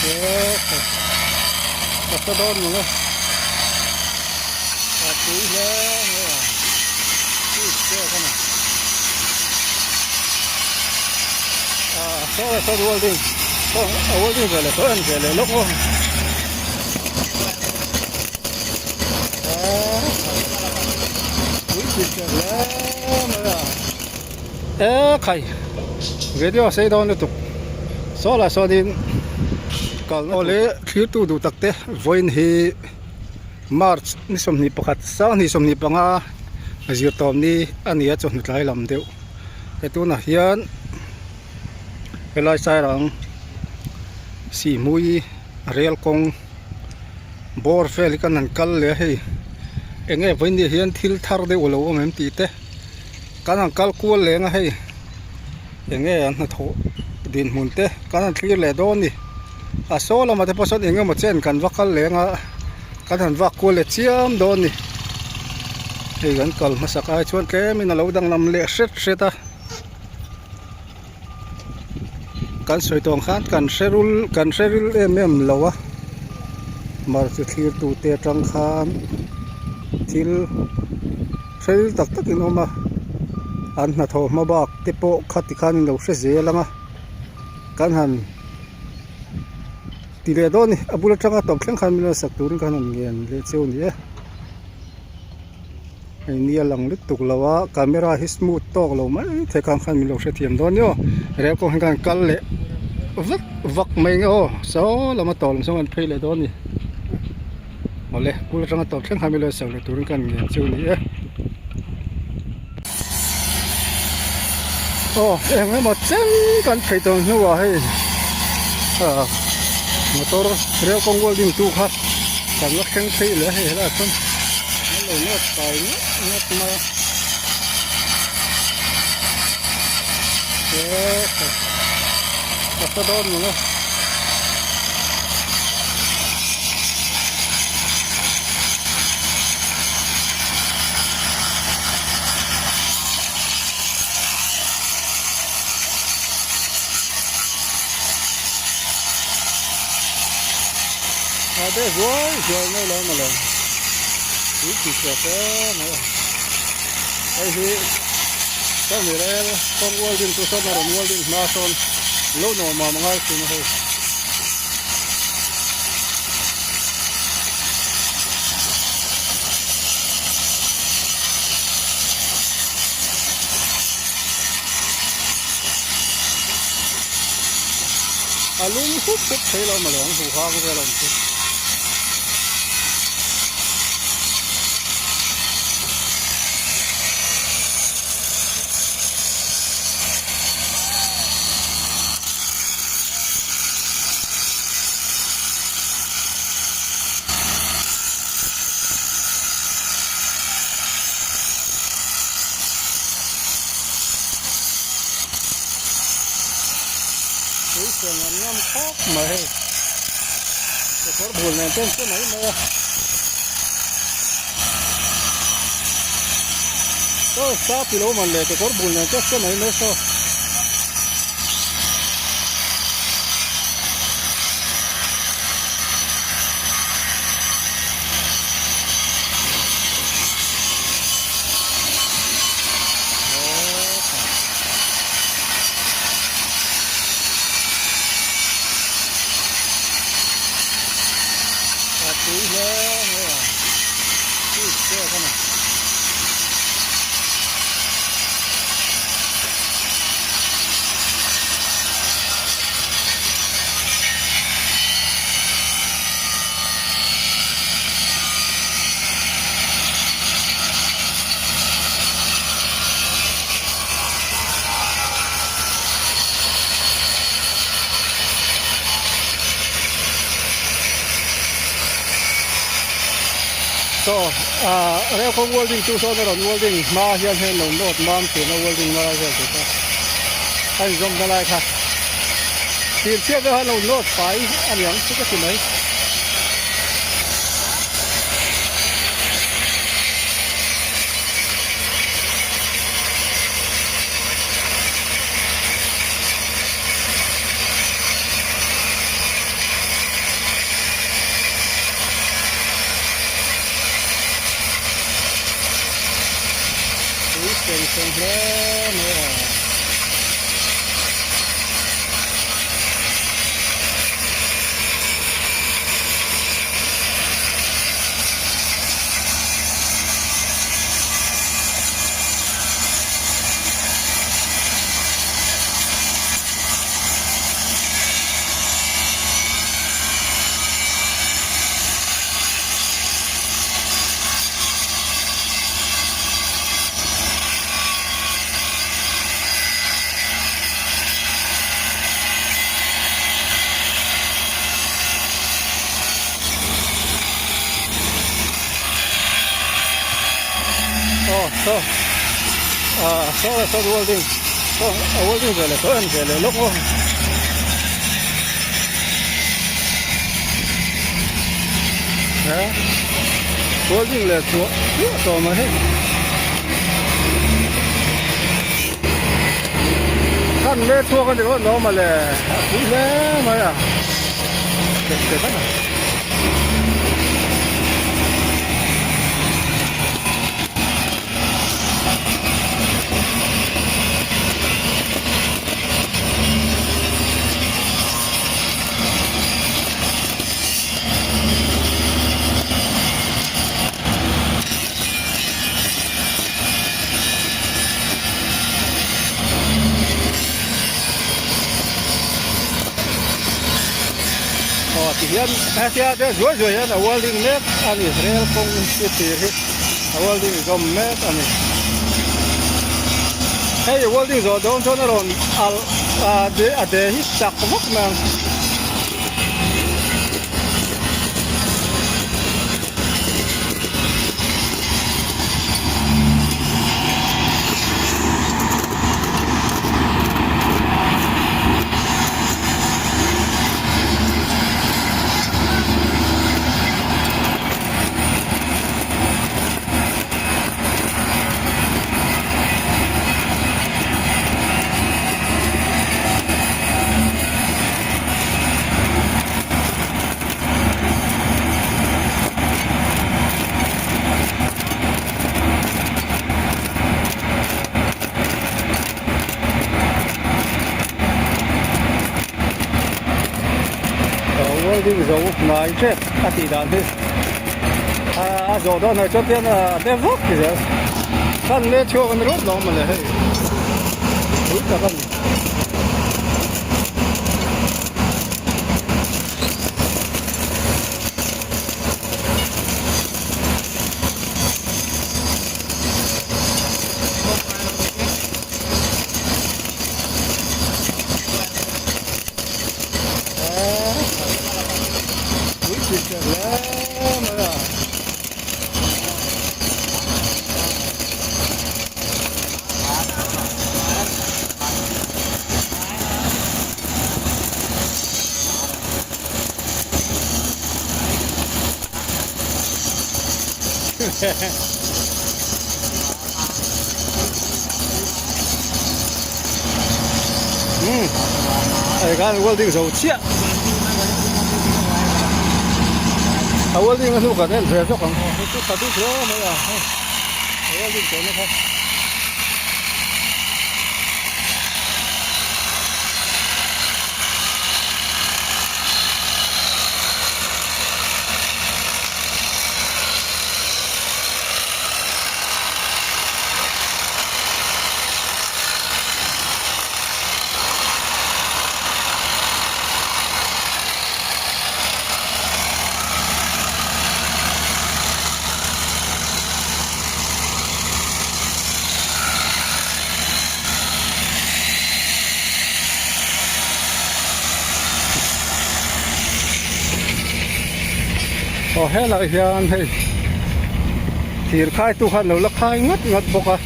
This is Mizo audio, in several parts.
Ka hre dawn mang e. A tui hle mai a. Fish te a khan a. A saw leh saw welding a welding ve leh tawh em ve leh lawk aw. Tui chip chep hle mai a. E khai video sei dawn lutuk saw lah sawnin kalna awle thlir tu duh tak te vawiin hi march ni 21 sanghnih 25 zir tawp ni a ni a chawhnu tlai lam deuh he tunah hian helai sairang sihhmui rel kawng bawr vel hi kan han kal leh a hei eng nge vawiin ni ah hian thil thar deuh a lo awm em tih te. Kan han kal kual leng a hei eng nge an hnathawh dinhmun te kan han thlir leh dawn a ni a saw lamah te pawh sawn eng emaw chen kan va kal leng a kan han vak kual leh chiam dawn a ni hei kan kal hmasak ai chuan tlemin a lo danglam leh hret hret a. Kan sawi tawh ang khan kan hre rul kan hre ril em em lo a mar chu thlir tu te atang khan thil hre ril tak tak in awm a an hnathawh hma bak te pawh kha ti khan in lo hre zel ang a kan han ti leh dawn a ni a bul atanga tawp thleng khan min rawn sak turin khan han ngen leh cheu a ni e. Hei ni a lang lutuk lo a camera hi smooth tawk lo mai thei khan khan min lo hrethiam dawn nia aw rel kawng hian khan kal leh vak vak mai ang aw saw lama tawh lam sawn kan phei leh dawn a ni awle bul atanga tawp thleng khan min lo sawi leh turin ka ngen chu a ni e aw eng emaw chen kan phei tawh hnuah hei ah motor rel kawng welding tu kha kan la thleng phei leh a hei helaiah chuan an lo nawt kai ngawt ngawt mai a ka hre dawn mang e. A te zuai zuai mai lo maw le tui chi chhiat te mai a hei hi sawmi rel kawng welding chu sawn a rawn welding hma sawn lo nuam a ngai thin a hei. A lum hup hup thei lo mawle ang huhang vel awm chu. Tui seng an ngam khawp mai hei kekawr bul nen ten che mai mai a saw sa ti lo man le kekawr bul nen te che mai mai saw. A tui hle mai a fish te a khan a. Saw ah rel kawng welding chu sawn a rawn welding hma hian hei an lo nawt mam thin a welding na lai vel te kha a inzawm na lai kha thir chhiat deuh a lo nawt fai a niang chu ka ti mai. Changkang hle mai a. Aw saw ah saw leh saw welding saw a welding ve leh tawh em ve leh lawk aw. He welding leh chuah chiah tawh mai hei. Khan le chhuak a ni rawh lo mawle a pui hle mai a tek tek a ni. Aw ti hian hetia te zuai zuai hian a welding mek a ni rel kawng chi tir hi a welding zawm mek a ni hei welding zawh dawn chuan a rawn alh a de hi chak vak mai ang. Welding zo hnai tep a tih dan hi a zawh dawn ah chuan tian a deuh vak ti zel khan le chhuak an rawt lo mawle hei pui tak a ni. Hei khan welding zo chiah a welding a hnu kan en ve zawk ang hei chu tha bik hle mai a hei a welding tawhna kha. Aw helai hian hei thir khai tu khan lo la khai ngat ngat bawk a.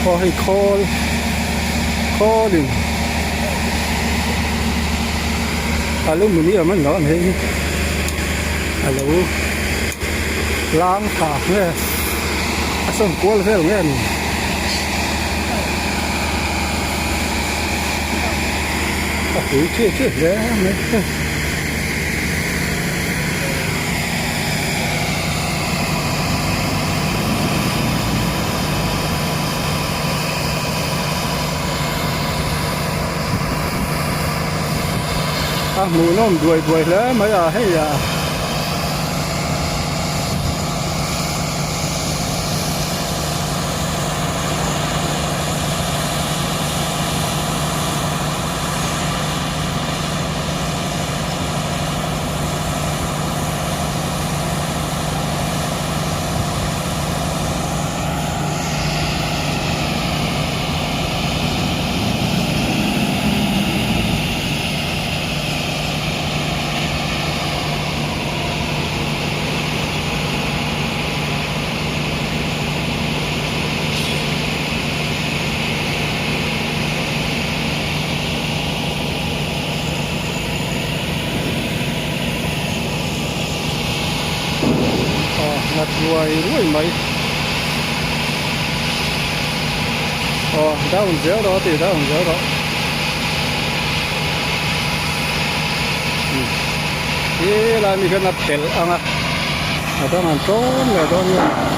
Aw hei khawl khawl in. Aluminium a ni lo a ni hei hi a lo tlang tha nge a sawn kual vel nge a ni. A pui chiah chiah hle mai hei. A hmuhnawm duai duai hle mai a hei a. Aw nghat ruai ruai mai aw down zel rawh a ti down zel rawh he lai mi hian a phelh ang a a dang an tlawm leh dawn nge ni.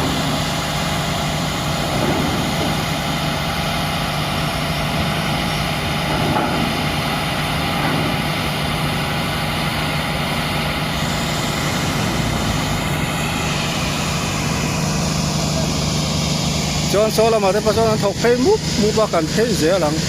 Chuan saw lamah te pawh sawn an thawk phei mup mup a kan phei zel ang.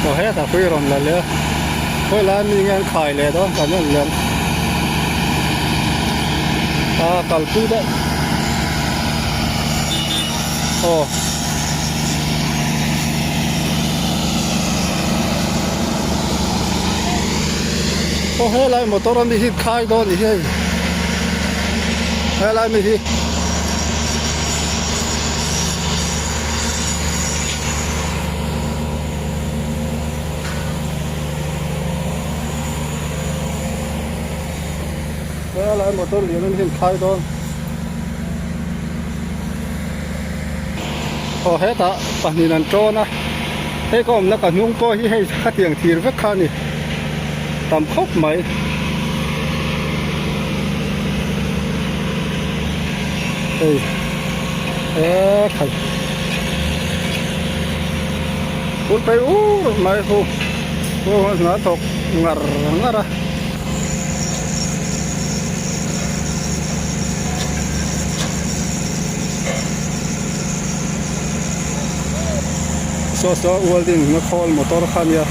Aw hetah pui rawn la leh a khawi lai mi nge an khai leh dawn kan en lem a kalpui daih aw. Aw helai motor ami hi khai dawn ni hei helai mi hi helai motor lian ami hi an khai dawn. Aw hetah pahnih an tawn a hei ka awmna ka hnung pawh hi hei khatiang thir vek kha a ni tam khawp mai. Hei ekhai phul phei ur mai hu hna thawk ngar ngar a. Saw saw welding na khawl motor kha nia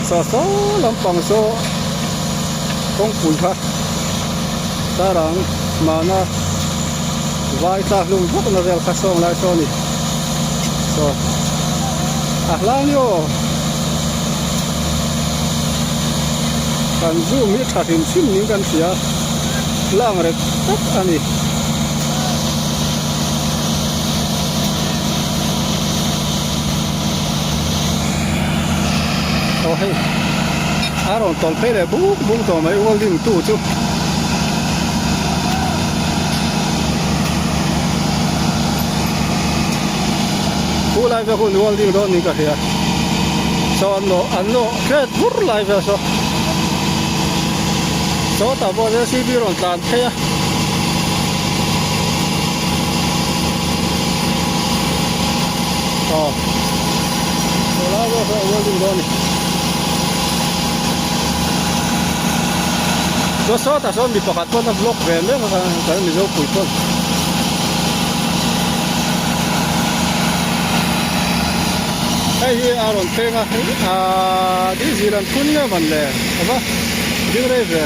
saw saw lampang saw kawngpui kha tarang mahna vai tlak hlum vak na vel kha sawng lai saw a ni saw a hlang ni aw kan zoom hi tha hrim hrim niin kan hria lang rek tak a ni. Aw hei a rawn tawlh phei leh buk buk tawh mai welding tu chu. Khu lai vel hun welding dawn niin ka hria saw an nawh an nawh hret vur lai vel saw sawtah pawh jcb rawn tlan phei a. Aw saw lai vel saw welding dawn a ni chuan sawtah sawn mi pakhat pawn a vlog ve mek a kan mizo pui pawn. Hei hi a rawn thleng a aaa diesel an phun nge man le ava ding rei ve.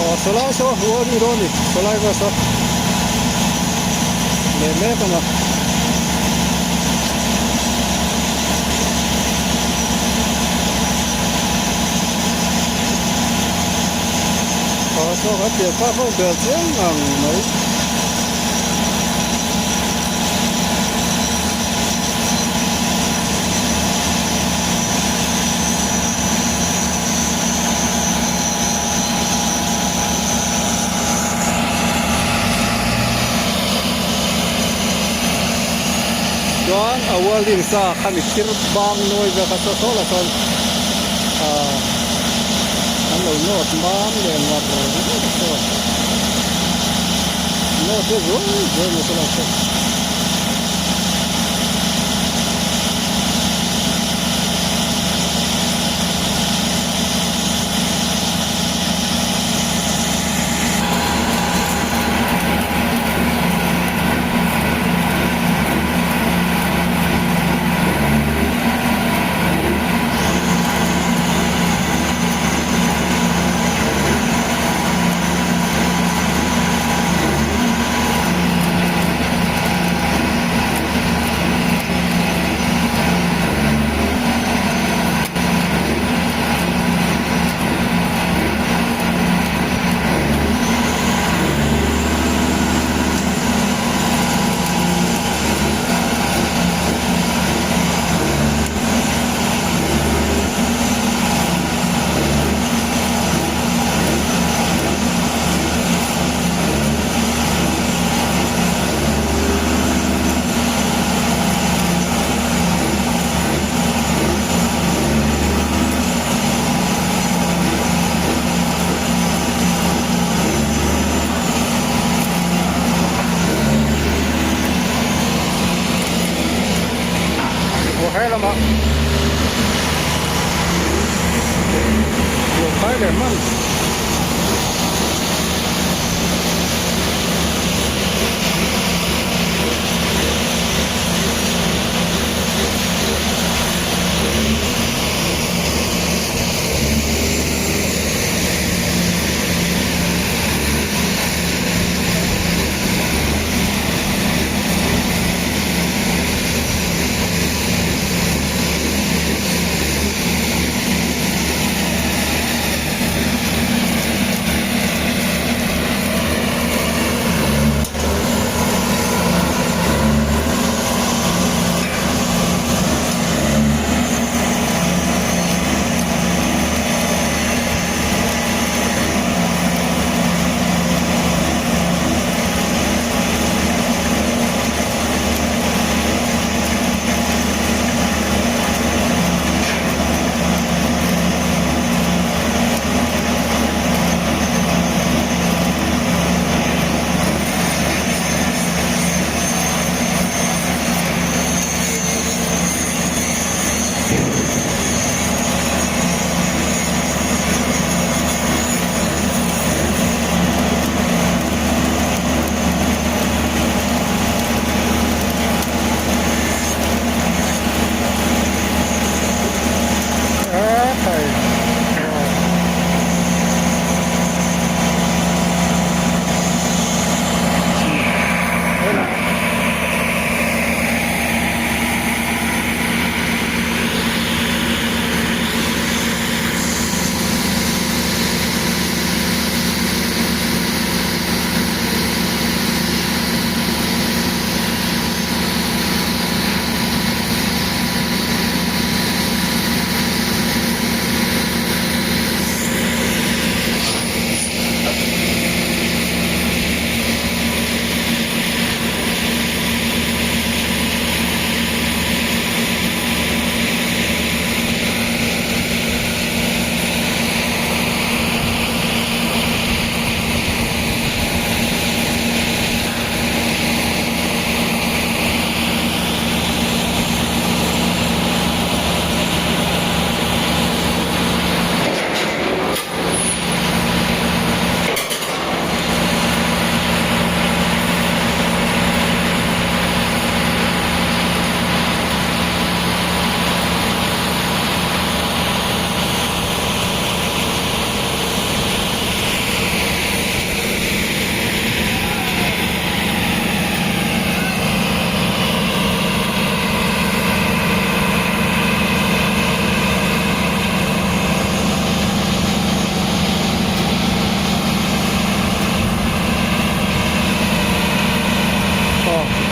Aw sawlai saw a hmuh a ni dawn a ni sawlai bus a leh mek a na. Aw saw kan pian phak ho ber chiang ang mai. Chuan a welding sa khami thir bang nawi vel kha saw saw la sawn ahh an lo nawt mam leh ngar ringawt a sawn nawt te zuai zuai mai sela sawn. Aw he lamah lo khai leh hman.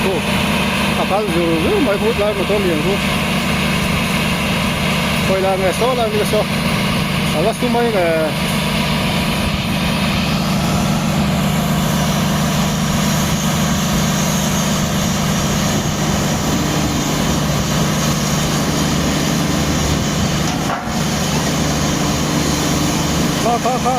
Khu a kal zur zur mai khu tlai motor lian khu khawi lai nge saw lai nge saw a la su mai nge. Kha kha kha.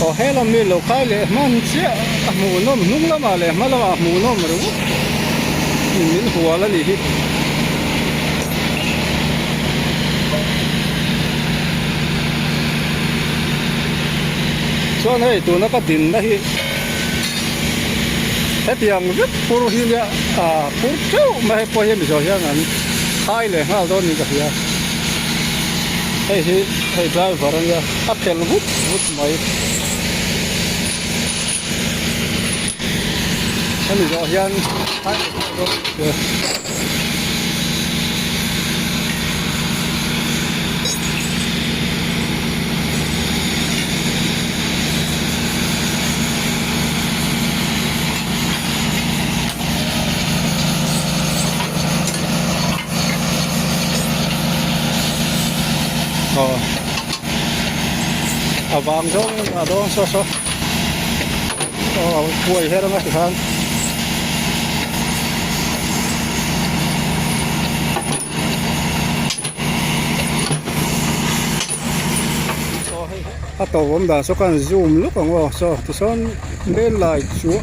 Aw he lam mi lo kai leh hman chiah a hmuh nawm hnung lamah leh hma lamah hmuh nawm ringawt in min hual a nih hi. Chuan hei tuna ka dinna hi hetiang vek pur hi nia ah pur teuh mai hei pawh hi mizo hian an khai leh nghal dawn niin ka hria hei hi hei driver a nia a phelh vut vut mai hemi zawh hian khai leh nghal dawn niin ka hria. Aw a vang zawng a dawn saw saw aw kuai her anga tikhan. A to awm dan saw khan zoom luk ang aw saw tichuan main lai chu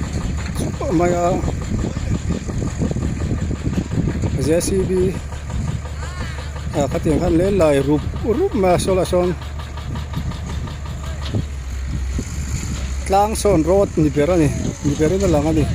chuah mai a J C B ah khatiang khan lel lai rup rup mai a saw lah sawn tlang sawn road ni ber a ni ni berin a lang a ni.